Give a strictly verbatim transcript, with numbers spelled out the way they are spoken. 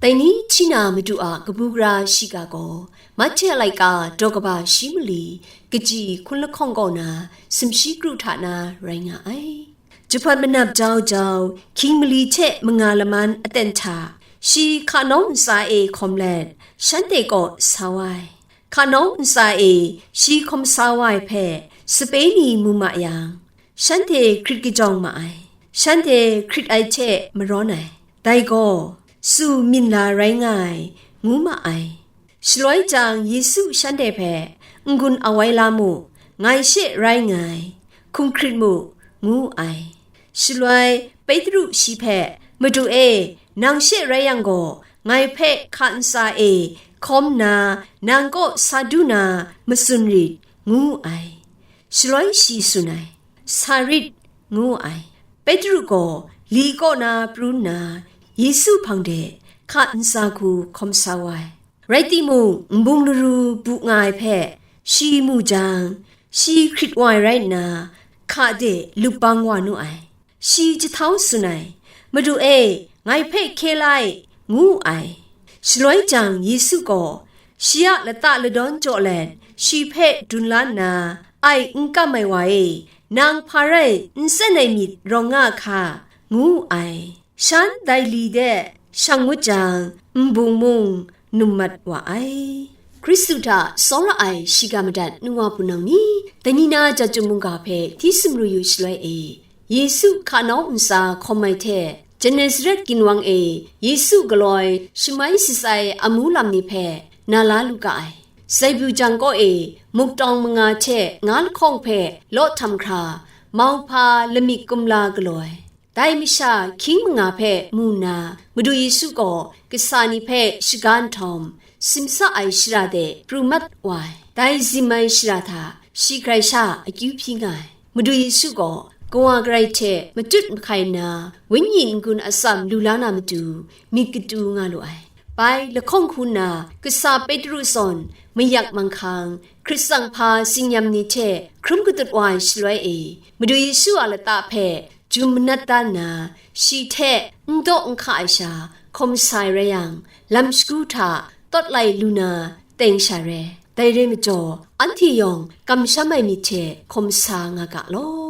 Dai ni hti na Madu a kabu gara shiga gaw, Mahte a laika daw kaba shi mali, kaji hkun lahkawng kaw na, sumshi kru hta na rai nga ai. Jahpat manap jau jau, hkying mali hte manga laman aten hta, shi hka nawng ntsa e hkawm let, shanhte kaw sa wa ai. Hka nawng ntsa e shi hkawm sa wa ai hpe sape ni mu ma yang, shanhte hkrit kajawng ma ai, shanhte hkrit ai hte marawn ai, dai gaw, su myin la rai nga ai, ngu ma ai. Shaloi jang Yesu shanhte hpe, "N-gun awai la mu, ngai she rai nngai, hkum hkrit mu," ngu ai. Shaloi Petru shi hpe, "Madu e, nang she rai yang gaw, ngai hpe hka ntsa e hkawm nna, nang kaw sa du na matsun rit," ngu ai. Shaloi shi tsun ai, "Sa rit," ngu ai. Petru gaw li kaw na pru nna, Yesu hpang de hka ntsa hku hkawm sa wa ai. Rai timung, nbung laru bu nga ai hpe shi mu jang, shi hkrit wa ai rai nna, hka de lup bang wa nu ai. Shi jahtau tsun ai, "Madu e, ngai hpe hkye lai," ngu ai. Shaloi jang Yesu gaw shi a lata ladawn jaw let, shi hpe dun la nna, "Ai n kam ai wa e, nang hpa rai n tsen ai myit rawng nga hka," ngu ai. Shan dai li de shang ngut jang, nbung mung num mat wa ai. Hkristu hta tsawra ai shiga madat nu wa hpunau ni, dai ni na Chyum mungga hpe hti sumru yu shaloi e, Yesu hka nawng ntsa hkawm ai hte, Genesaret ginwang e Yesu galoi shamai shatsai amu lam ni hpe na la lu ga ai. Zaibyu jang kaw e muk tawng manga hte nga lahkawng hpe law htam hkra, mauhpa lamik kumla galaw ai. Dai masha hkying manga hpe mu nna, Madu Yesu gaw kasa ni hpe shaga nhtawm, simsa ai shara de pru mat wa ai. Dai zim ai shara hta shi grai sha akyu hpyi nga ai. Madu Yesu gaw kawa karai hte matut mahkai nna, Wenyi n-gun atsam lu la na matu myit katu nga lu ai. Bai lahkawng hku nna, kasa Petru zawn mayak manghkang, hkrit tsang hpa tsin-yam ni hte hkrum katut wa ai shaloi e, Madu Yesu a lata hpe jum manat da nna, shi hte n daw n hka ai sha hkawm sa ai rai yang, lam shagu hta tawt lai lu na teng sha re. Dai rai majaw, anhte yawng kamsham ai myit hte hkawm sa nga ga law.